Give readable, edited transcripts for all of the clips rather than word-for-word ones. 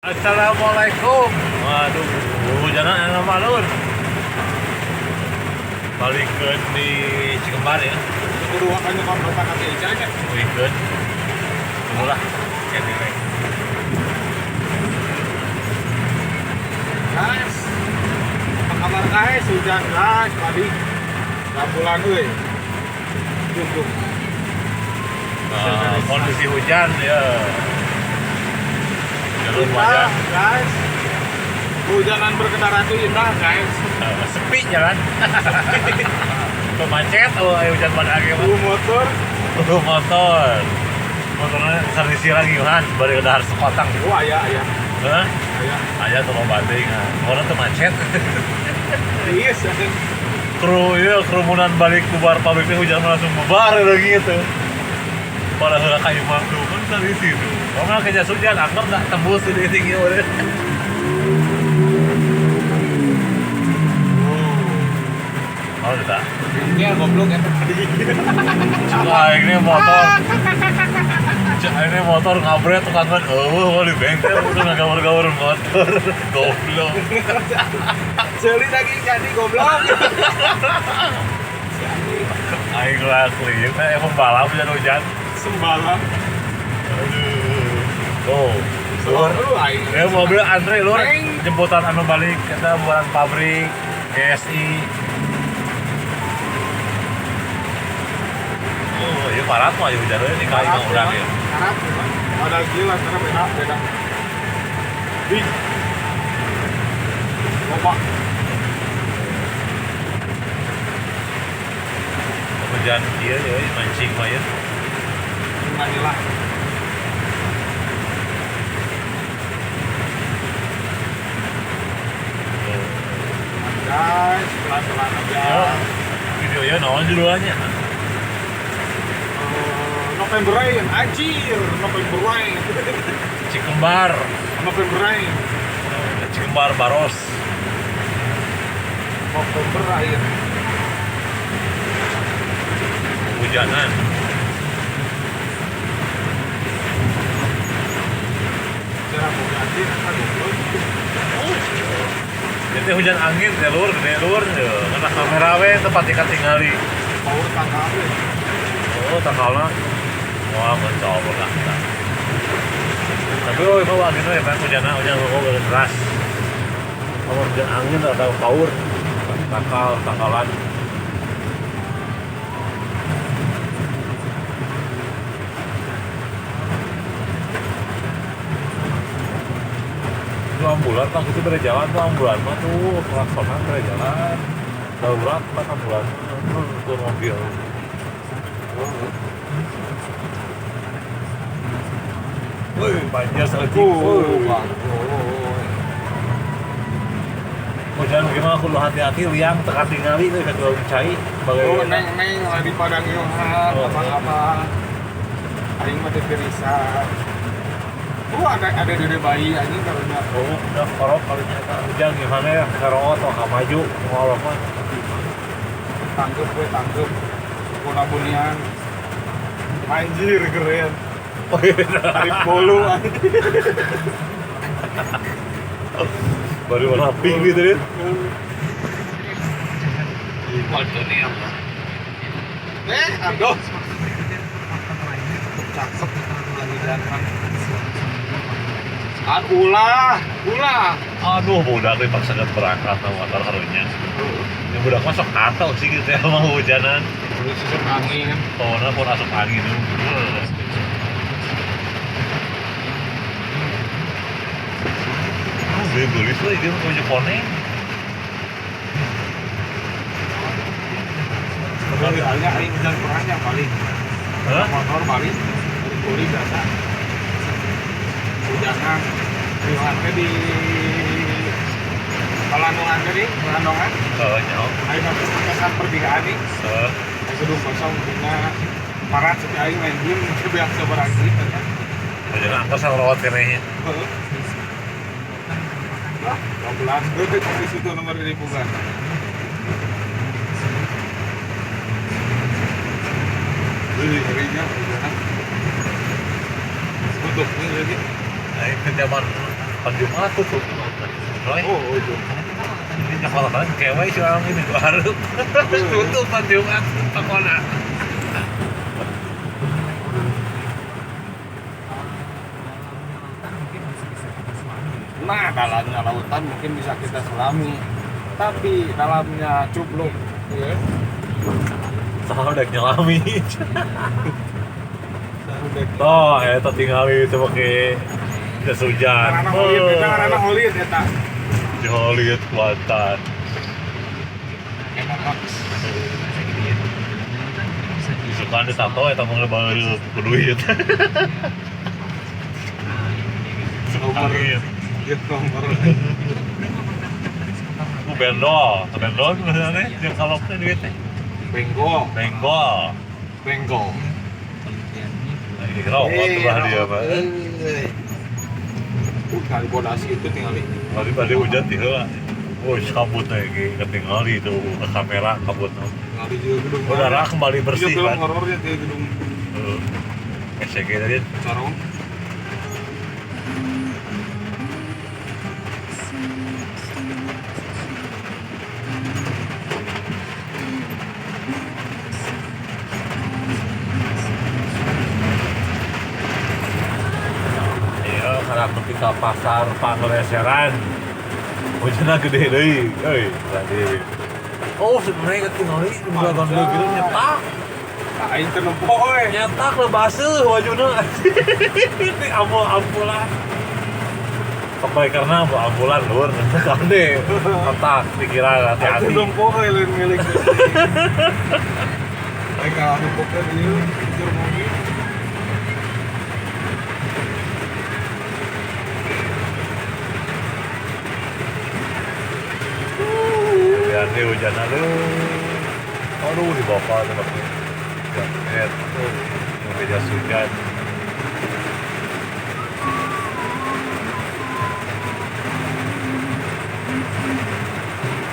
Assalamualaikum. Waduh, hujanan enak malun. Balikeun di Cikembar ya. Kudu akan nyokap bapak kaki Ica nya. Balikeun. Tunggulah. Anyway. Guys. Apa kabar guys? Hujan guys tadi. Bulan euy. Tunggu. Nah, kondisi hujan ya. Jalur hujan guys. Hujanan berkendara itu indah guys. Sepi jalan. Macet, oh hujan pada akhir. Motor. Motor. Motornya servisi lagi kan, baru udah harus sekotang. Oh ayah ayah. Hah? Ayah. Ayah tolong banting. Orang tuh macet. Iya. Kru ya kerumunan balik bubar pabriknya hujan langsung bubar lagi gitu. Pada sudah kayu makhluk kan servisi itu. Kalau nggak kejas hujan, angker nggak tembus di tinggi udah. Oh, tidak. Ini goblok ya tadi. Wah, ini motor. Ini motor ngabret tukang kan. Oh, di bengkel udah nggawer-gawer motor. Goblok. Jeli lagi jadi goblok. Aing lah klien, saya pembalap hujan-hujan. Sembalap. Aduh. Oh, lur. Ya mobil antre lur. Jemputan anu balik kita buat pabrik GSI. Oh, iya parat mah ya hujan ini kayak imah urang ya. Parat ada gila karena beda beda. Big. Loba. Hujan kieu ya mancing mah ya. Manila. Guys, pelan-pelan aja. Video ya naon judulnya? November Rain, anjir, November Rain. Cikembar. November Rain. Cikembar Baros. November Rain. Hujanan. Cara anjir, kan goblok. Jadi hujan angin ya lur, gede lur ya. Karena kamera we tempat ikan tingali. Power tangkal we. Oh, tangkalna. Wah, mencoba lah. Tapi oh, itu angin we emang hujan hujan keras. Kalau hujan angin atau power tangkal, tangkalan. Itu ambulan tang itu beda jalan tuh ambulan mah tuh klaksonan beda jalan. Darurat pak ambulan tuh mobil. Woi, banjir selecik. Hujan gimana kudu hati-hati liang teka tingali tuh kedua cai bagai. Oh, neng-neng lah di Padang Yohan, abang-abang. Aing mah teh pirisa. Oh, ada dede bayi anjing karunya. Oh, udah korok kalinya eta hujan gimana ya karoo atau ka maju ngolok mah. Tangkep we tangkep. Sukuna bunian. Anjir keren. Oh iya. Tarik bolu anjir. Baru warna pink gitu deh. Aduh. Cakep hujan. Ulah, ulah. Aduh, budak dipaksa berangkat sama motor harunya. Ya budak masuk atau sih gitu ya mau hujanan. Terus asup angin. Pokoknya pun asup angin. Oh, beli-beli tuh dia punya koneng. Soalnya aing hujan kurangnya paling. Hah? Motor paling beli biasa. Hujanan, hujan di Palandongan tadi, Palandongan. Oh, nyaw. Aing masuk ke kesan pertigaan nih. Heeh. Aing kosong punya parat sepi aing main game biasa berangkat kan. Hujan angkos sama rawat kenehnya. Heeh. Lah, 12 gede di situ nomor ribuan. Wih, ngerinya hujanan. Tutup nih lagi. Nah, itu zaman Pan Jumat tutup. Roy. Oh, itu. Ini nyakola kan kewe si orang ini baru. Tutup pan Jumat tokona. Nah, dalamnya lautan mungkin bisa kita selami, tapi dalamnya cupluk, ya. Saha udah nyelami. Oh, eta tingali itu pakai jas hujan. Karena holid, eta karena holid eta. Di holid Kuantan. Isukan di tato eta mah lebar ku duit. Angin. Ya nomor. Ku bendol, bendol misalnya jeung kaloknya duitnya. Benggol, Benggol. benggol. Ini rokok tuh bah dia mah. Kali bodasi itu tinggal ini. Tadi tadi hujan ti heula. Oh, kabutnya iki ketinggali itu ke kamera kabutnya. Tinggal di juga gedung. Udara kembali bersih kan. Kan. Horornya di gedung. Heeh. SG tadi. Corong. Ketika pasar Pangleseran hujannya gede deui euy tadi. Oh, sebenarnya ketinggali di belakang dulu gitu nyetak. Aing teu nempo euy. Nyetak lah baseuh wajuna. Ini ampul-ampulan. Sampai karena ambulan lur kande otak pikiran hati-hati. Aing teu nempo euy lain milik. Aing kalah nempokeun ieu jujur mobil. Ini hujan aduh, aduh di bawah tuh pakai jaket, pakai jas hujan.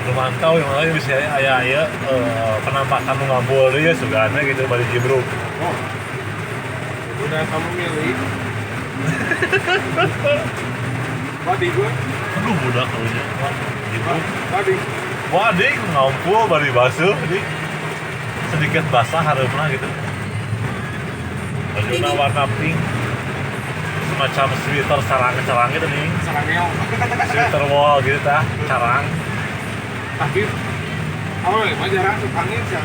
Belum mantau yang lain bisa ayah-ayah penampakan ngambul dia sugana gitu balik jibruk. Oh, udah kamu milih. Badi gue. Aduh budak kalunya, jibruk. Badi. Wah, dik ngampul bari basuh, dik sedikit basah hareupeuna gitu. Bajuna warna pink, semacam sweater sarang-sarang gitu nih. Sarangeo. Sweater wall gitu tah, carang. Tapi, oh, mah jarang suka angin sih.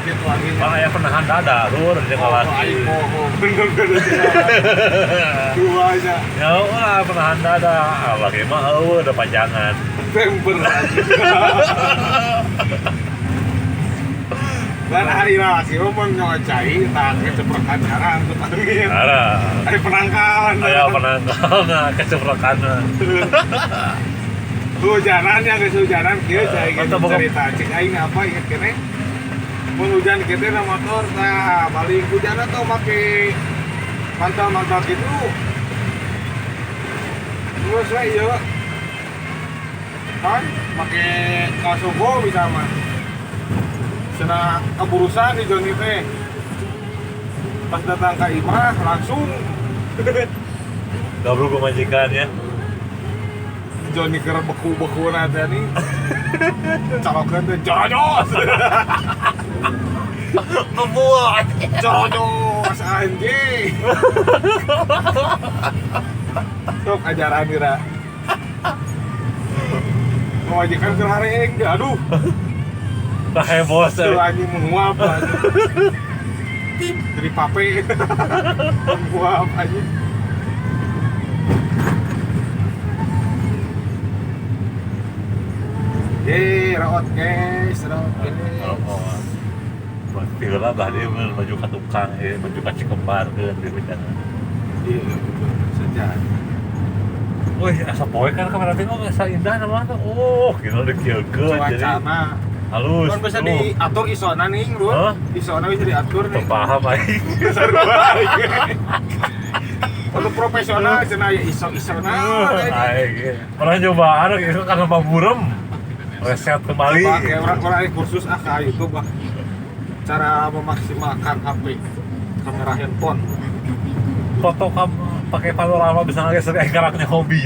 Gitu angin. Bang aya penahan dada, lur jeung lalaki. Oh, bener-bener. Dua aja. Ya ulah penahan dada, laki mah eueuh ada pajangan. Pember aja. Dan hari laki mah mun nyocai tah keceprokan jarang tuh angin. Ara. Aya penangkalan. Aya penangkalan keceprokan. Hujanan yang kehujanan kieu cai cerita cek aing apa inget keneh. Mun hujan kieu na motor tah balik hujan atau make mantal-mantal gitu. Terus we ieu kan make kaos unggul bisa mah. Cenah keburusan di Joni teh. Pas datang ke imah langsung gabruk ke majikan ya. Joni keur beku-bekuna teh nih. Calokeun teh jorojos. Ngebuat jorojos anjing. Sok ajaran dira. Majikan keur hareeng aduh. Tah heboh teh. Anjing menguap anjing. Jadi pape. Menguap anjing. Yeay, raot guys, raot guys. Raot. Berarti lah bah dia maju ka tukang, maju ka Cikembar ke di hujan. Iya, betul. Sejati. Wih, asa poe kan kamera teh mah asa indah nama tuh. Oh, gila dikieukeun jadi. Cuacana halus. Kan bisa diatur isona nih, lu. Isona bisa diatur nih. Paham aing. Untuk profesional cenah ya iso-isona. Aing. Pernah nyobaan itu karena pamburem. Reset kembali. Kayak orang-orang kursus ke YouTube ah. Cara memaksimalkan HP kamera handphone. Foto pakai panorama bisa ngegeser aing karaknya hobi.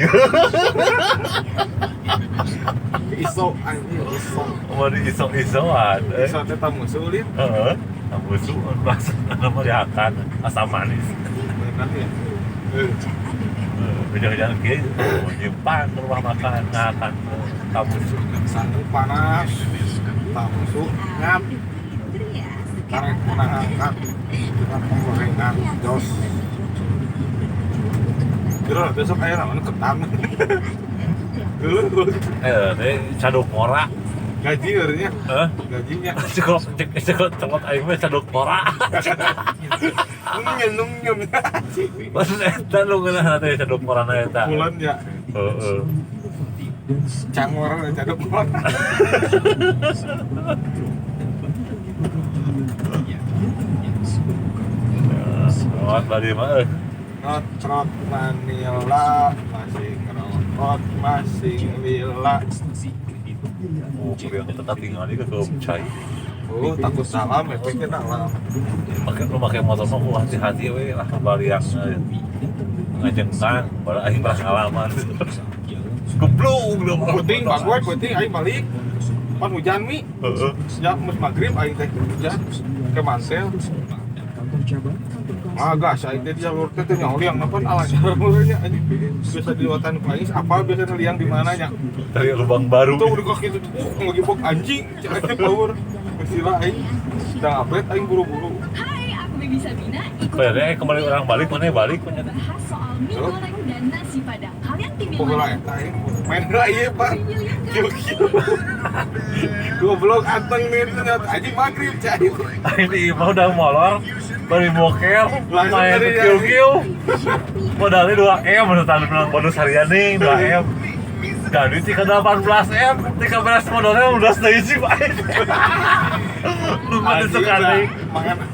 Iso anjing iso. Mau di iso-isoan. Iso teh tamu sulit. Heeh. Tamu sulit bahasa nama dihakan asam manis. Benar ya. Hujan-hujan kieu nyimpan ke rumah makan ngakan tamu sulit. Sangu panas. Tamu sulit ngap. Karek menahan dengan penggorengan jos. Kira besok air namanya ketan. Teh caduk ngora. Gaji harusnya. Hah? Gajinya. Cukup cukup celot aing mah caduk ngora. Nung nyem. Maksud eta nu ngeunah teh caduk ngora na eta. Bulan ya. Heeh. Cangor caduk ngora. Lewat bari mah. Ngotrot Manila masih ngerokok masih lila. Oh, kuliah tetap tinggal di ke cai. Oh, takut salam, efeknya dalam. Pakai lu pakai motor mah hati-hati we lah kembali yang ngajengkang, bala aing pengalaman. Goblok lu. Penting bagoy, penting aing balik. Pan hujan mi. Heeh. Sejak mus maghrib aing teh hujan ke Mansel. Magas aing teh di jalur teh teu nyaho liang napan ala jalurnya anjing. Biasa dilewatan ku aing apal biasa liang di mana nya. Dari lubang baru. Tuh udah kaki itu ngegibok anjing, cek teh power. Sila aing sedang update aing buru-buru. Hai, aku Baby Sabina. Ikut Kayaknya kembali orang balik mana balik mana. Bahas soal mie goreng dan nasi padang. Kalian tim yang Pokoknya mana? eta aing main lah ieu Pak. Kieu-kieu. Goblok anteng nih ternyata anjing maghrib cai. Ini mah udah molor, bari boker, main kieu-kieu. Modalnya 2M, menurut menang bonus harian nih 2M. Jadi 18 M, 13 modalnya udah seisi Pak. Lu mah disukani.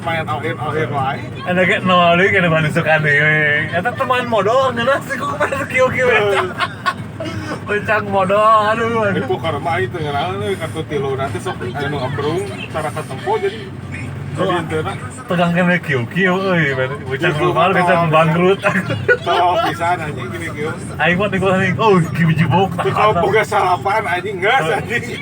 Main all-in wae. Ada ge nol deui kana mah disukani we. Eta teman modal ngeunah sih ku main kieu-kieu eta. Kencang modal, aduh. Ini poker mah itu ngeunah kartu tilu nanti sok aya nu abrung cara katempo jadi jadi tegang kene kieu-kieu euy, bocah normal bisa bangkrut. Tolong pisan anjing gini kieu. Aing mah tinggal anjing, oh kieu jibok. Tuh boga salapan anjing geus anjing.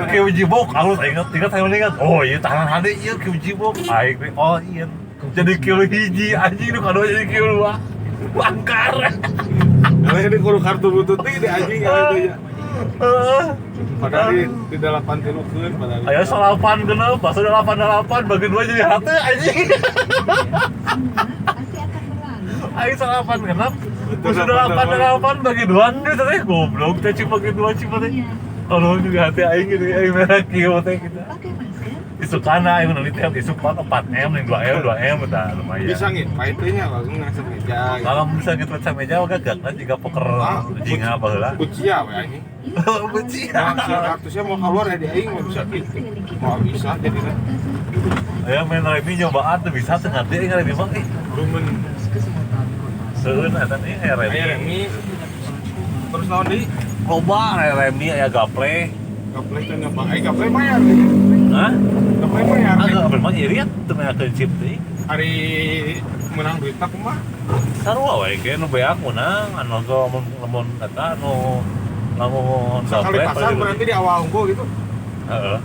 Kieu jibok, alus inget inget saya ingat. Oh iya tahanan hade ieu kieu jibok. Aing teh oh iya. Jadi kieu hiji anjing nu kadua jadi kieu dua. Bangkar. Lah ini kudu kartu butut teh anjing itu ya. Padahal di 8 tilukeun padahal. Ayo 8 genep, bahasa 88 bagi 2 jadi hate anjing. Ayo 8 genep, bahasa 88 bagi 2 geus teh goblok teh cuma bagi 2 cuma teh. Tolong juga hati aing gitu aing merah kieu teh gitu. Isukana aing neliti isuk 4M ning 2M 2M tah lumayan. Bisa ngit teh nya langsung ngasih meja. Kalau bisa ngit meja oge gagna jiga poker jinga baheula. Bucia we anjing. Bucia. Nah, si kartusnya mau keluar ya di aing mau bisa gitu. Mau bisa jadi kan. Aya main remi nyobaan teu bisa teu ngarti aing remi mah eh. Rumen. Seueun eta nih aya remi. Aya remi. Terus naon deui? Loba aya remi aya gaple. Gaple teh nyoba. Aing gaple mayar. Hah? Gaple mayar. Ah, gaple mah irit teu mayakeun chip teh. Ari menang duitna kumaha? Sarua we ge nu beak menang anu lamun eta anu lamun sekali pasang berarti di awal unggul gitu. Heeh.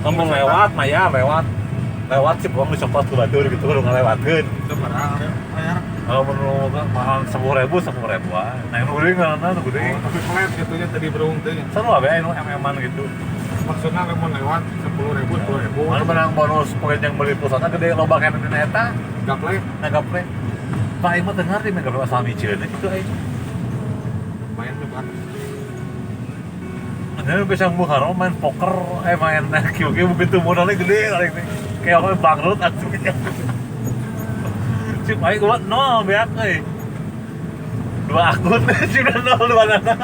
Lamun lewat mayar lewat. Lewat sih buang dicopot ku batur gitu kudu ngalewatkeun. Itu barang mayar. Lamun mahal 10.000 10.000 wae. Nah, nu geuning ngaranna nu geuning. Tapi flat gitu nya tadi berung teh. Sarua we anu MM-an gitu. Maksudna lamun lewat 10.000 10.000. Anu menang bonus poin yang beli pulsana gede loba kana dina eta. Gaple. Nah gaple. Pak aing mah teu ngarti mah gaple asal miceun kitu aing. Main tuh kan. Nah, bisa buka main poker, main kieu-kieu begitu modalnya gede kali ini. Kayak orang bangkrut atuh. Cip aing gua nol beak euy. 2 akun sudah nol dua nana.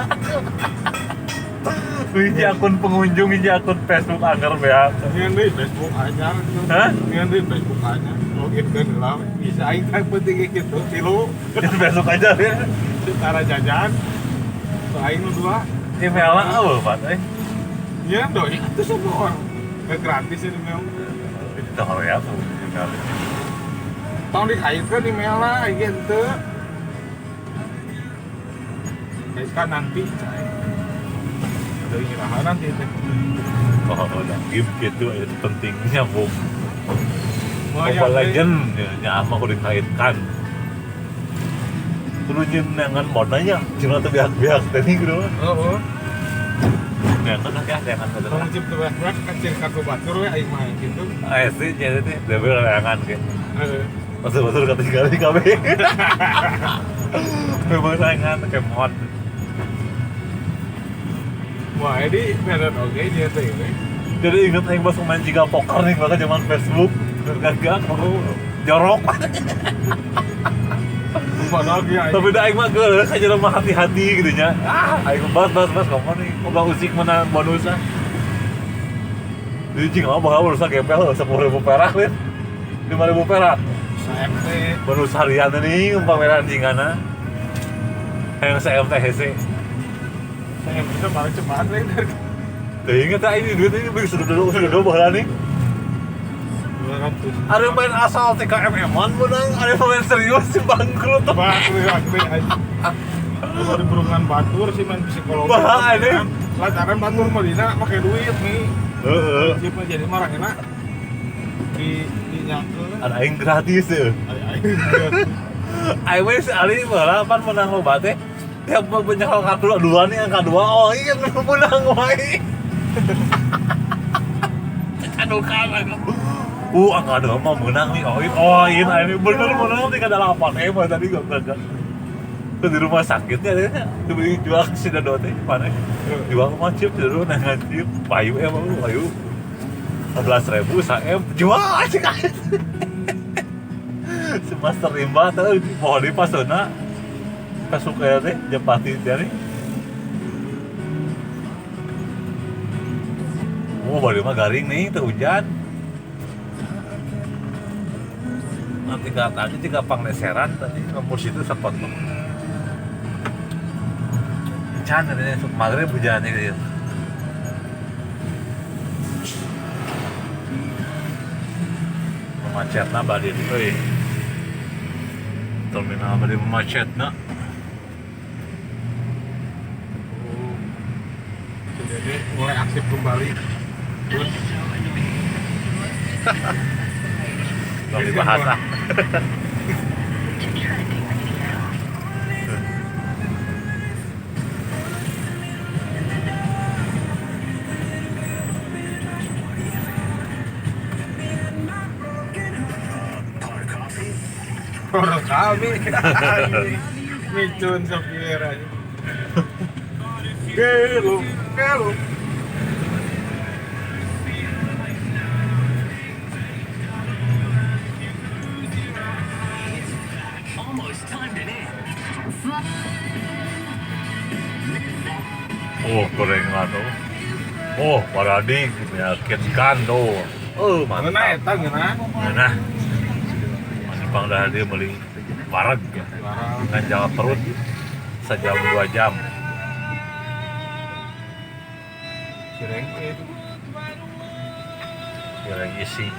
Hiji akun pengunjung, hiji akun Facebook anggar beak. Ngeun deui Facebook anyar. Hah? Ngeun deui Facebook anyar. Login keun lah. Bisa aing teh penting kitu tilu. Besok aja ya. Cara jajan. Aing nu dua. Email lah apa Pak? Ya doi, itu semua orang. Nggak gratis ini memang. Itu ya tuh email. Tong dikaitkeun email lah ieu henteu. Kaitkan nanti cai. Deui ngirahan nanti teh. Oh, udah game gitu itu pentingnya bung. Mobile Legend nya ama kudu dikaitkan. Kudu nyenengan modanya, cuma teu beak-beak teh gitu. Heeh. Nyenengan akeh neangan teh. Tong cip teu beak-beak kacir kartu batur we aing mah gitu. Ah sih jadi teh dewe neangan ge. Heeh. Batur-batur katinggali kabeh. Memang neangan ke mod. Wah, ini bener oke nya teh we. Jadi inget aing pas main jiga poker nih bahkan zaman Facebook gagak aku jorok. Tapi dah aing mah geus aja mah hati-hati gitu nya. Ah, aing bas ngomong nih, loba usik menang bonus ah. Jadi cing mah bakal bonus gempel 10.000 perak lin. 5.000 perak. CMT. Bonus harian nih pameran jingana. Yang CMT hese. CMT itu paling cepat lin. Tuh inget ah ini duit ini sudah baheula nih. Ada yang main asal TKMM-an menang, ada yang main serius sih bangkrut. Bangkrut aja. Kalau di berungan batur sih main psikologi. Bah, ini lantaran batur Madina pakai duit nih. Heeh. Jadi jadi marah enak. Di nyangke. Ada aing gratis ya. Ada aing. Aing wis ali baheula pan menang loba teh. Tiap punya kartu dua nih angka 2. Oh, iya menang wae. Cadukan aku. Angka 2 mah menang nih. Oh, ini bener menang 38 M tadi gua gagal. Di rumah sakitnya dia dibeli jual ke si Dodo teh mana? Jual mah chip Dodo nangan chip payu emang payu. 11.000 saem jual aja kan. Semester rimba teh poho di pasona. Kasuk aya teh jepati teh nih. Oh, bari mah garing nih teu hujan. Nanti tadi tiga pangleseran tadi kampus itu sepotong. Can tadi sok maghrib hujannya gitu. Macetna bari euy. Terminal bari macetna. Oh. Jadi mulai aktif kembali. Belum dibahas ah. Orang kami micun sopir aja. Gelo, gelo. Oh, gorengan tuh. Oh, parading meyakinkan tuh. Oh, mantap. Ngeunah eta ngeunah. Ngeunah. Jepang dah dia beli wareg ya. Nganjal perut sejam 2 jam. Cireng itu. Cireng isi.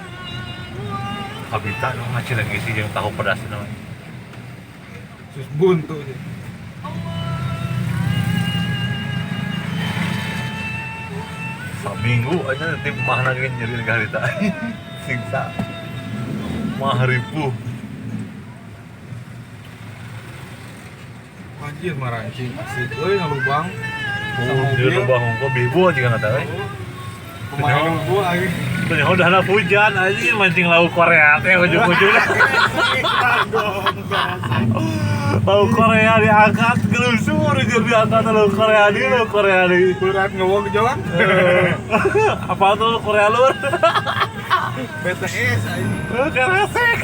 Kabita dong cireng isi yang tahu pedas namanya. Sus buntu sih. Seminggu aja tim mah lagi nyeri harita. Siksa. Mah ripuh. Anjir marancing asik euy ngalubang. Oh, di lubang hungkul bibu aja kan eta euy. Pemain hungkul aing. Ternyata udah ada hujan anjing mancing lauk Korea teh ujung-ujungnya. Lauk Korea diangkat gelusur jadi diangkat lauk Korea di lauk Korea di. Berat ngewok jalan. Apa tuh Korea lur? BTS anjing. Keresek.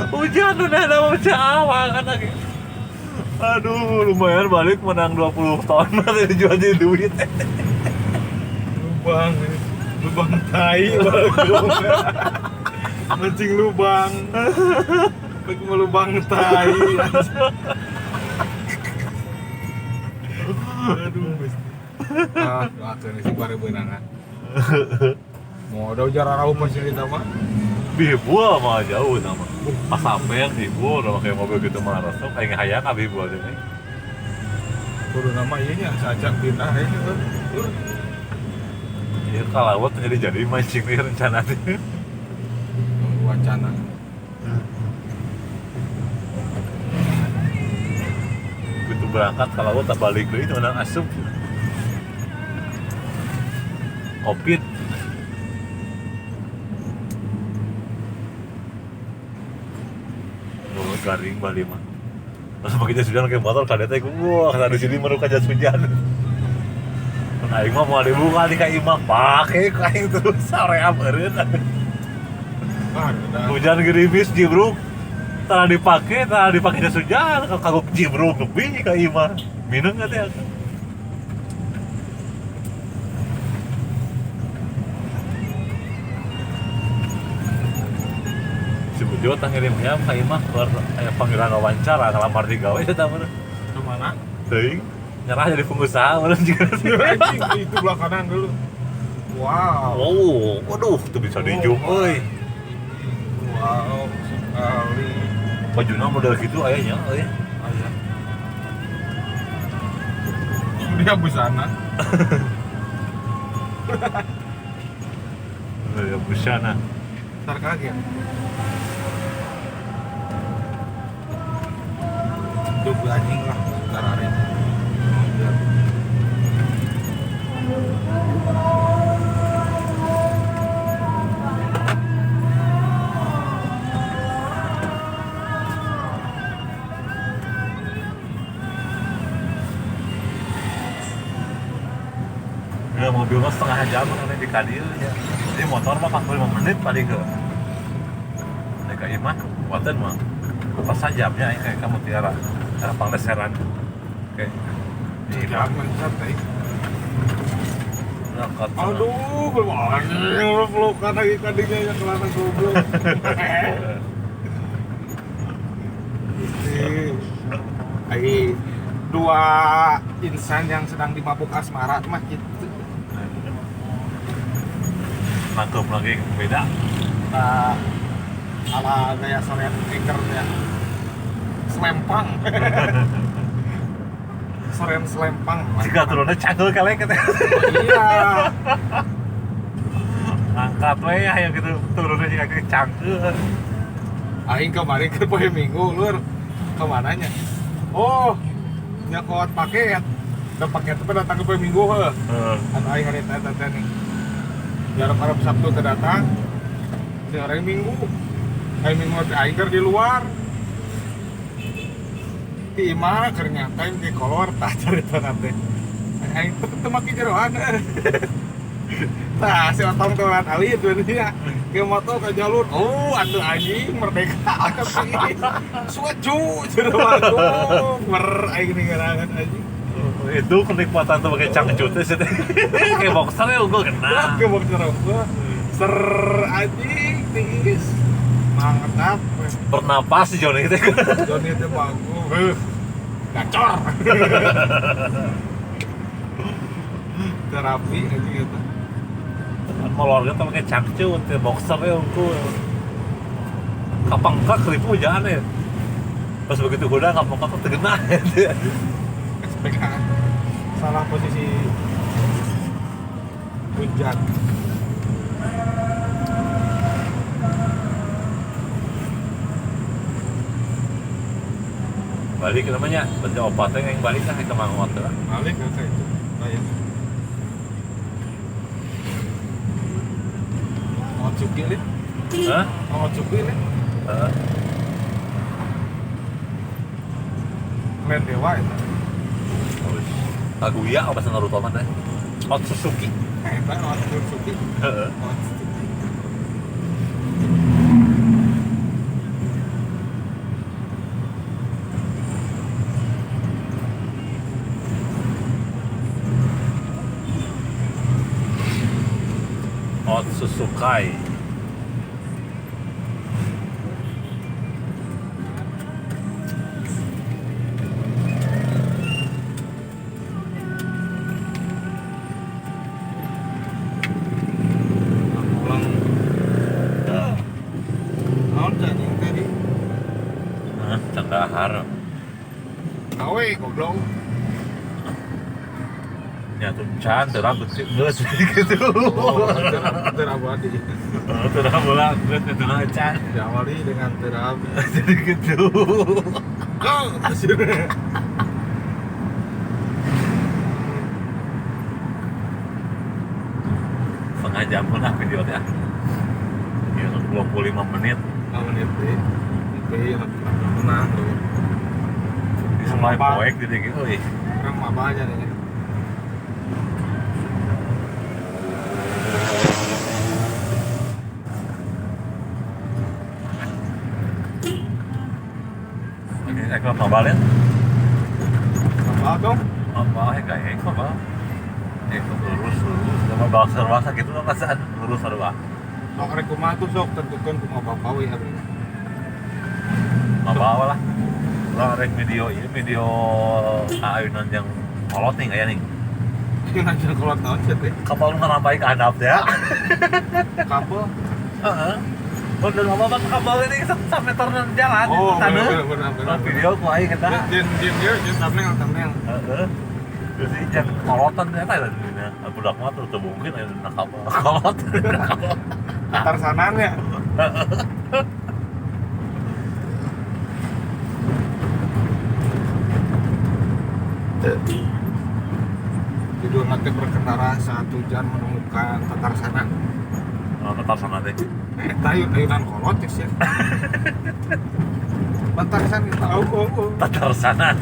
Hujan udah ada baca awal kan lagi. Aduh, lumayan balik menang 20 ton nanti dijual jadi duit. Lubang, lubang tai bagus. Mancing lubang. Bagi lubang tai. Aduh, guys. Ah, doakeun sih bare beunangan. Mau ada ujar arau masih kita mah. Bibul mah jauh nama. Pas sampean bibul udah pakai mobil gitu mah resep aing hayang ka bibul teh. Kudu nama ieu nya sajak pindah ieu. Ieu kalawat jadi mancing nih rencana teh. Wacana. Begitu berangkat kalau tak balik deui menang asup. Covid. Garing Bali mah. Terus pakai jas hujan pakai motor kada teh wah kata di sini meruka jas hujan. Nah, aing mah mau dibuka di ka imah pake ka aing terus sarea beureun. Hujan gerimis jibruk. Tara dipake jas hujan kagok jibruk nepi ka imah. Minum teh teh. Si Bejo tah ngirim hayam ka imah keur aya panggilan wawancara ngalamar di gawe eta mah. Ke mana? Teuing nyerah jadi pengusaha meureun juga. Itu belah kanan dulu. Wow. Oh, waduh, itu bisa dijum euy. Wow, sekali. Bajuna model gitu aya nya euy. Aya. Dia busana. Dia busana. Ntar kaget. Hidup anjing lah, ntar hari. Ya, mobil mah setengah jam kan di Kadil ya. Jadi motor mah 45 menit paling ke. DKI mah kuatan mah. Pas jamnya ini kayak kamu tiara arah Pangleseran. Oke. Jangan santai. Aduh, belum anjing pelukan lagi kadinya yang kelana goblok. Ai dua insan yang sedang dimabuk asmara mah gitu. Nangkep lagi beda. Nah, ala gaya Soren Anchor ya. Selempang. Soren selempang. Jika turunnya cangkel kali kata. Iya. Angkat we ya yang gitu turunnya jika cangkel. Aing kemarin ke poe Minggu lur. Kemananya? Oh, nyekot paket. Da paket teh datang ke poe Minggu heuh. Anu aing hari eta teh nih. Jarak Arab Sabtu teh datang. Si hari Minggu. Hari Minggu teh aing keur di luar. Di imah keur nyantai di kolor tah carita teh. Aing teu make jeroan. Tah si otong teuran alit dunia. Ke motor ke jalur. Oh, atuh anjing merdeka tapi. Suaju jeroan. Mer aing ninggalan anjing. Itu kenikmatan tuh pakai cangcut sih. Kayak boxer ya gua kena. Kayak boxer gua. Ser anjing tiis. Mantap. Bernapas si Johnny itu. Johnny itu bagus. Gacor. Terapi aja gitu. Molornya tuh pakai cangcut, boxer ya unggul. Kapangkak ribu jangan ya. Pas begitu kuda kapangkak tuh terkena. SPK salah posisi hujan. Balik namanya, berarti opatnya yang balik lah ke Mangot lah. Balik ke itu, lain. Otsuki nih? Hah? Otsuki nih? Heeh. Klan Dewa itu. Kaguya apa sih Naruto mah teh? Otsutsuki. Eta Otsutsuki. Heeh. Otsutsuki. Otsutsukai. Gawe goblok. Ya tuh can terang geus gitu. Oh, terang abadi. Terang bola geus terang can. Diawali dengan terang. Jadi gitu. Go. Setengah jam pun lah video teh. Ya 25 menit. 5 menit teh. Tapi tenang tuh. Di semua poek jadi gitu euy. Urang maba aja nih. Oke, mabal ya? Mabal dong? Mabal ya kayak mabal. Lurus, lurus. Sama bahasa gitu kan perasaan lurus sarua. Sok rek kumaha tuh sok tentukeun kumaha bapak we abdi. Mabal lah. Urang rek video ieu video ayunan yang kolot nih kayak nih. Ayunan yang kolot naon sih teh? Kapal nu ngarampai ka handap teh ya. Kapal? Heeh. Udah lama banget kabel ini sampai meter jalan. Oh, bener. Video ku aing eta. Jeung thumbnail. Heeh. Terus ini jangan kolotan ternyata ya dina. Budak mah tuh teu mungkin aya dina kabel kolot. Tarsanan ya. Judul nanti berkendara saat hujan menemukan tatarsanan. Oh, tatarsanan teh. Ayunan kolot ya. Tatarsan tahu oh. Tatarsanan.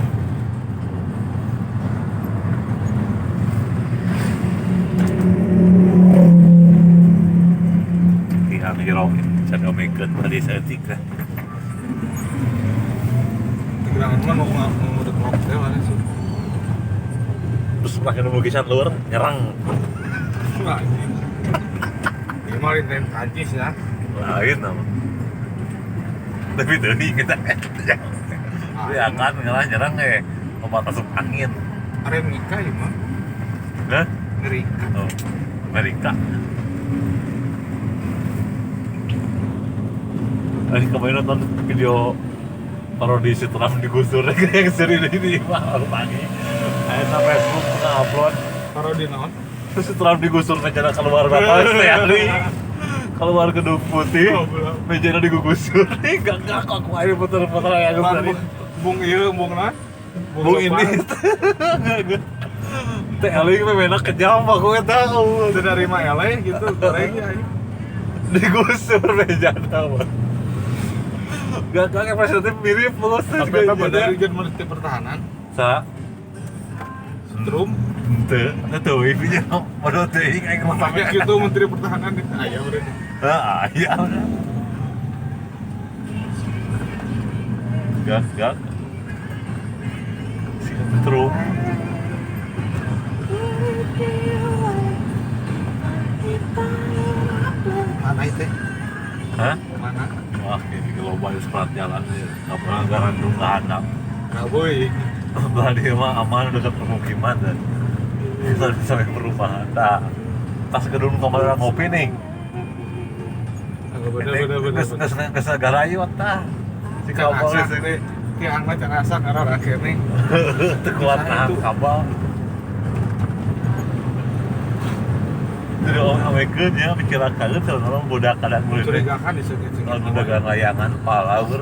Tihang jero can omekeun tadi saeutik teh. Tegerangan mah mau udah klop teh mana sih. Terus pakai lukisan luar nyerang. Wah, ini mah lain Prancis ya. Lain nama. Tapi teuing kita. Ya kan ngelah nyerang obat asup angin. Amerika ya mah. Hah? Amerika. Oh, Amerika. Tadi kemarin nonton video parodi si Trump digusur yang sering ini mah baru pagi. Ayeuna Facebook upload parodi naon? Terus si Trump digusur mejana keluar batas teh keluar gedung putih, mejana digugusur. Gak kok aku air puter-puter yang tadi. Bung ieu, bung naon? Bung ini. Teh eling memena kejam aku eta. Teu narima eleh gitu gorengnya. Digusur mejana mah. Gak kayak presidennya mirip bos. Tapi eta bener jeung menteri pertahanan. Sa? Trump? Henteu, teu teuing nya bodoh teuing aing mah sampai kitu menteri pertahanan aya urang. Heeh, aya. Gak. Si Trump. Mana itu? Hah? Mana? Wah, ini global seperat jalan ya. Kapal garandung ke handap. Kaboy. Belah dia mah aman dekat permukiman dan bisa sampai perumahan. Nah, tas gedung kemarin ngopi nih. Bener. Nges garayu tah. Si kabel di sini. Tiang mah can asak arah akhir nih. Teu kuat nahan kabel. Jadi orang awekeun nya dicilakakeun cenah orang budak kadang murid. Mencurigakan disengit-sengit. Kalau dagang layangan pala eur.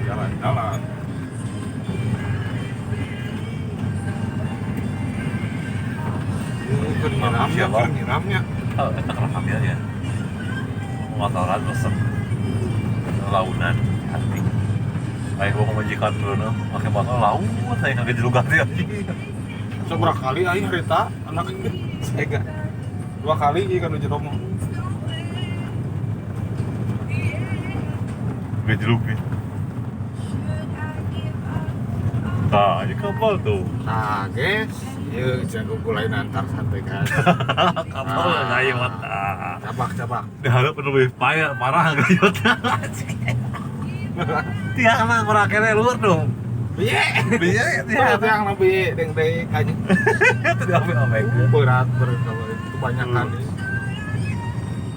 Jalan-jalan. Nyiramnya. Oh, enak rahamnya ya. Motoran resep. Launan hati. Kayak gua majikan dulu noh, pakai motor laut, saya nggak jelugan dia. Seberapa kali aing harita anak saya gak 2 kali ieu kan uji romo. Gejluk nih. Nah, ini kapal tuh. Nah, guys, ieu jago gulain antar santai kan. Kapal gayot. Cabak-cabak. Diharap lebih payah, parah gayot. Tiang mah ngurakene luar dong. Piye? Piye tiang tiang lebih deng-deng aja. Itu diambil ambekeun. Berat berat kalau itu kebanyakan.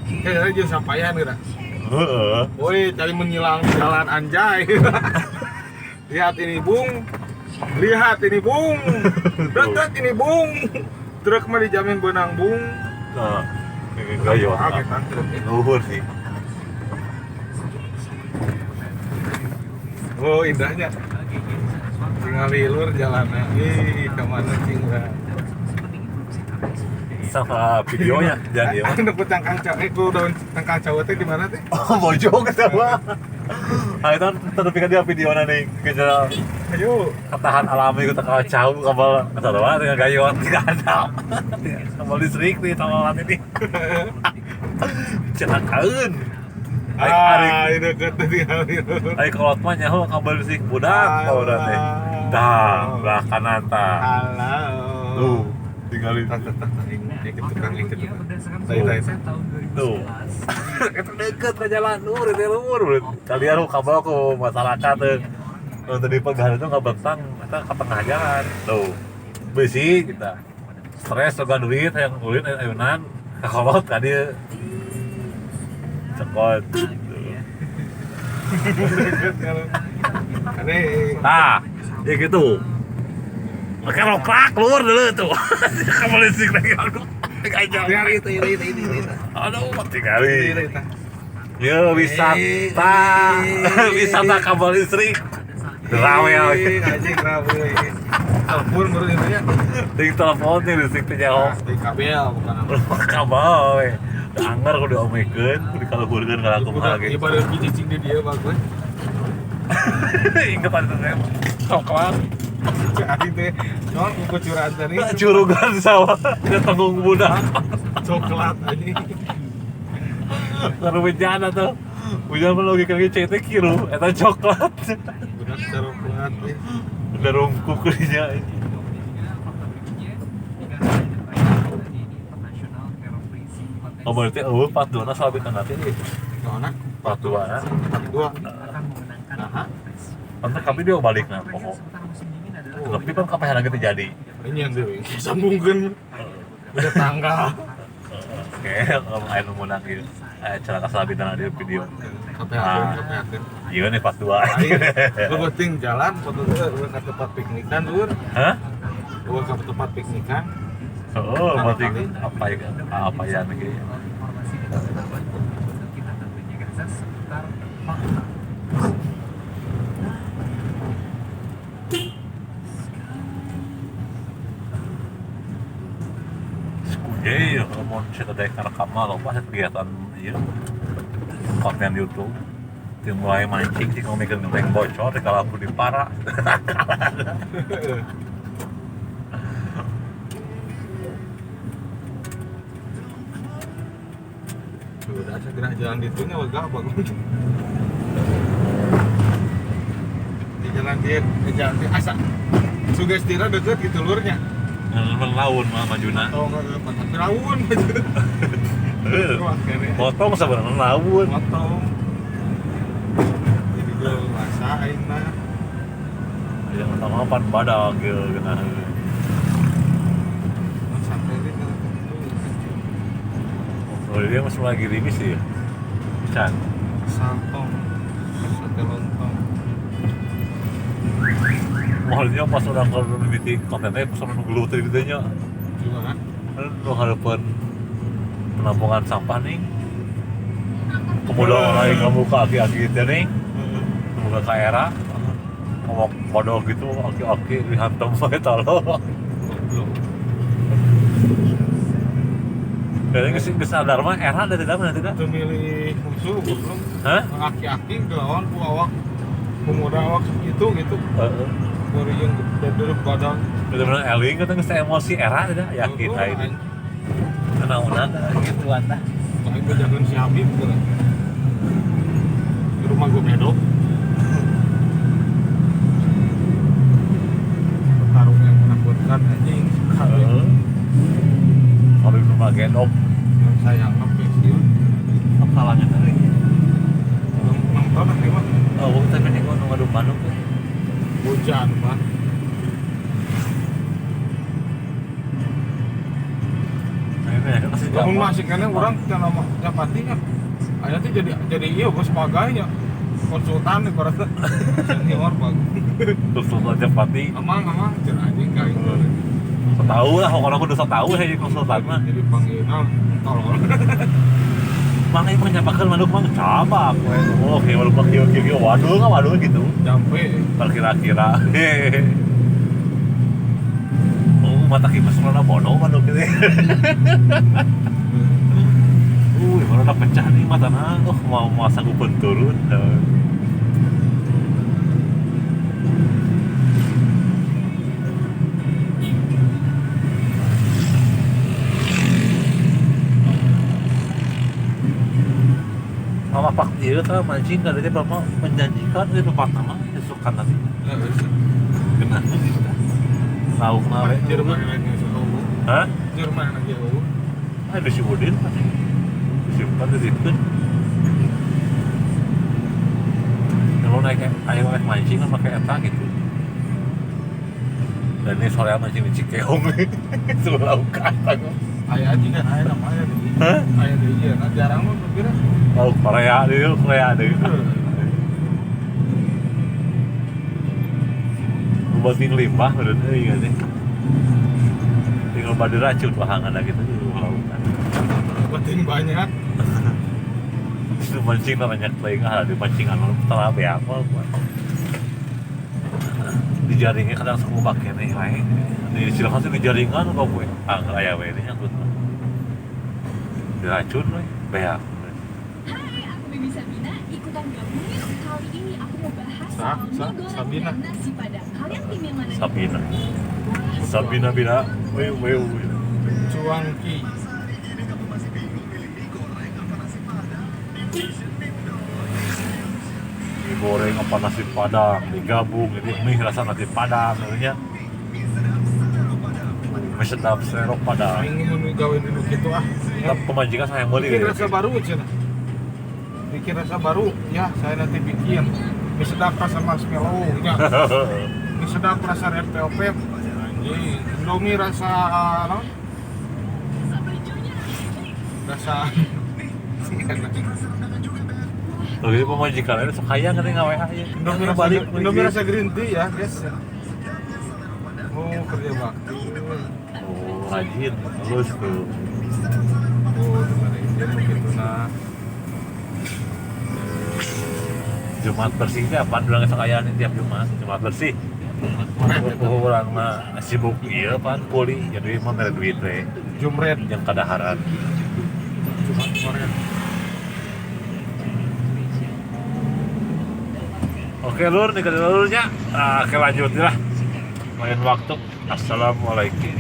Kayaknya jeung sampaian geura. Heeh. Woi, tadi menyilang jalan anjay. Lihat ini bung. Lihat ini bung. Dekat ini bung. Truk mah dijamin benang bung. Nah, gayo. Luhur sih. Oh, indahnya. Tinggal lilur jalannya. Ih, kemana cing urang. Sama videonya jadi ya. Anu cangkang cau, ku daun cangkang cau teh di mana teh? Oh, bojong ketawa. Ah, itu terpikan dia videona nih, kejar. Ayo, ketahan alami ku tangkal cau kabel ketawa dengan gayuan tidak ada. Kabel listrik nih tangkalan ini. Celakaeun. Ah, ini deket tinggal lilur. Ari kolot mah nyaho kabel listrik budak udah teh. Tah, belah kanan tah. Halo. Tuh, tinggalin. Tuh. Itu deket ke jalan lur, itu lur. Kalian kabel ku masyarakat tuh. Kalau tadi pegahan itu nggak bentang, kita ke tengah jalan. Tuh, besi kita. Stres juga duit, yang ulin ayunan, kekolot tadi. Cekot. Nah, ya gitu. Oke, rokrak keluar dulu tuh. Kabel listrik lagi aduh. Itu. Aduh, mati kali. Ya wisata, wisata kabel listrik. Rame anjing rame. Telepon baru itu ya. Di telepon nih listrik teh jauh. Di kabel bukan apa. Kabel we. Anggar kudu diomekeun, kudu dikaluhurkeun ka kumaha ge. Ieu pada cicing di dia bagus. Inget ada teh. Coklat. Aing teh naon kucuran tadi. Curugan sawah, dia tanggung budak. Coklat anjing. Lalu bencana tuh. Hujan mah logika ge CT kiru, eta coklat. Budak coklat teh. Udah rungkuk dinya. Oh berarti eueuh part 2 na salabitan nanti nih. Naonna? Part 2 na. Part 2. Nah, Entar kami dia balik nah pokok. Tapi kan kapan lagi terjadi? Ini yang deui sambungkeun. Udah tanggal. Oke, kalau aya nu meunang ieu. Celaka salabitan di video. KPH. Iya nih part 2. Lu penting jalan foto teh ke tempat piknikan lur. Hah? Gua ke tempat piknikan. Oh, penting apa ya? Apa ya nih? Jadi, kalau mau cerita dari rekaman, loba kegiatan iya konten YouTube. Dia mulai mancing sih kalau mikir genteng bocor, kalau aku di para. Udah aja gerak jalan ditunya wegah bagus. Di jalan dia, di jalan dia asa sugestira deket gitu lurnya. Melaun mah majuna. Oh, enggak tapi laun. Potong sebenarnya laun. Potong. Jadi gue masa aing mah. Yang pertama pan badak gitu kena. Sampai dia. Oh, dia masih lagi gerimis sih. Bisa. Santong. Sate lontong. Mahalnya pas orang kalau mimiti kontennya pas orang nunggu tadi gitu nya. Gimana? Nu harapan penampungan sampah nih. Kemudian orang yang ngebuka aki-aki gitu nih. Ngebuka ke era. Ngomong bodoh gitu, aki-aki dihantam pakai tolong. Kayaknya geus sadar mah era dari mana tidak? Teu milih musuh belum. Hah? Aki-aki gelawan ku awak pemuda awak gitu gitu. Heeh. Baru yang dari badan. Bener-bener eling kata geus emosi era tidak yakin aing. Naonan gitu tah. Aing bejakeun si Habib geura. Di rumah gua medok. Petarung yang menakutkan anjing. Heeh. Habib rumah gendong. Yang saya anggap pensiun. Apa salahnya tadi? Nonton ah mah. Oh, tapi nih gua nunggu Bandung teh. Hujan mah. Mun masih kene urang teh nama japatinya. Aya teh jadi ieu bos pagainya. Konsultan nih para senior bagus. Konsultan japati. Amang cenah anjing ka itu. Tahu lah, kalau aku udah tahu ya konsultan mah. Jadi panggilna tolol. Mang ieu menyapakeun manuk mang cabak we. Oh, kieu manuk mah kieu kieu waduh nga waduh gitu. Jampe perkira-kira. Oh, mata kipas corona bodoh manuk gitu. Corona pecah nih matana. Oh, mau sanggup turun. Mama pak dia tuh mancing kan dia bapak menjanjikan dia tempat nama suka nanti. Genah gitu. Lauk nawe. Jerman lagi seru. Hah? Jerman lagi seru. Ada si Udin pasti. Disimpan di situ. Kalau naik ayo naik mancing kan pakai eta gitu. Dan ini sore mancing di Cikeong nih. Seru laukan. Aya aja kan aya namanya di. Hah? Aya di ieu, nah jarang mah kira. Oh, Korea deh, Korea deh. Buat limbah udah euy gak sih. Tinggal bade racun bahangan gitu lautan. Penting banyak. Itu mancing banyak teuing ah di pancingan telah beak apa. Di jaringnya kadang suka ngubak keneh wae. Di silakan sih di jaringan kok gue. Ah, aya we ini nyangkut. Diracun we, beak. Hai, aku Bibi Sabina, ikutan gabung yuk. Kali ini aku mau bahas soal mie goreng dan nasi padang. Kalian tim yang mana? Sabina. Sabina Bina. Weu weu. Cuangki. Mie goreng apa nasi padang digabung ini mie rasa nasi padang namanya. Mie sedap serok padang. Aing mun gawe dulu kitu ah. Tapi pemajikan saya yang beli. Bikin rasa baru cenah. Bikin rasa baru, ya saya nanti bikin. Mie sedap rasa marshmallow nya. Mie sedap rasa red velvet. Anjing, Indomie rasa naon? Rasa Tuh, ini pemajikan ini sok hayang kan ngawe aya. Indomie rasa green tea ya, guys. Oh, kerja bakti. Oh, rajin terus tuh. Oh, dengerin gitu nah. Jumat bersih teh apaan urang sok aya tiap Jumat, Jumat bersih. Urang mah sibuk ieu pan kuli jadi mah mere duit we. Jumret yang kadaharan. Jumat goreng. Oke lur, nih lurnya. Oke lanjut lah. Main waktu. Assalamualaikum.